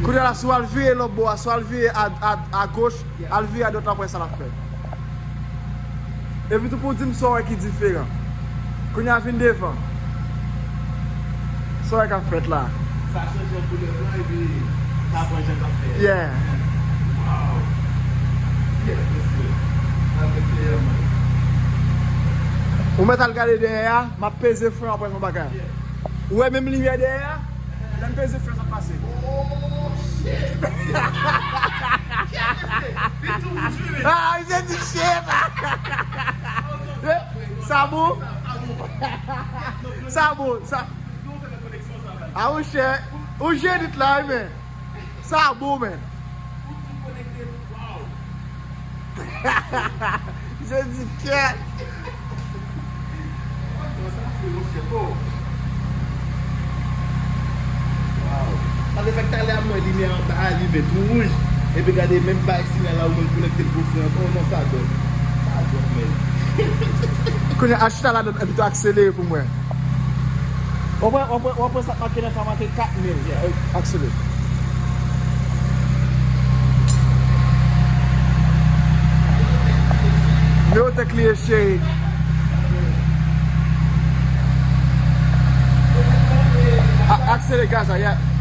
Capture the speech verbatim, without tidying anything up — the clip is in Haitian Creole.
Kounye a la, si w al vire lòt bò a, si w al vire a, a, a goch, al vire a dwat la, w ap wè sa l ap fè. Epi tou pou w di m sa w wè ki diferan. Kounye a vin devan. Sa w wè k ap fèt la? Sa chanje an koulè blan epi sa pran jan k ap fè. Yeah. Wow. Yeah, mesye. Sa se serye, man. Ou mèt al gade dèyè a, m ap peze fren an, w ap wè yon bagay. Yeah. Ou wè menm limyè dèyè a? Lè m peze fren sa pase. Oh, shit! Ah, misye di shit! Sa bon? Sa bon, sa. Ah, monchè, ou jenit la, wi, men. Sa bon, men. Misye di kèt. Sa te fè talè a m wè limyè anba a limen tou wouj. Epi gade menm pa sinyal la ou menm konekte l pou fè ankò. Non, sa dòt. Sa dòt, men. Kounye a chita ladan epi tou akselere pou mwen. W ap wè, w ap wè, w ap wè sa k make nan sa make kat mil. Akselere. Yo te kliye cheri. A- Akselere gaz la, yeah.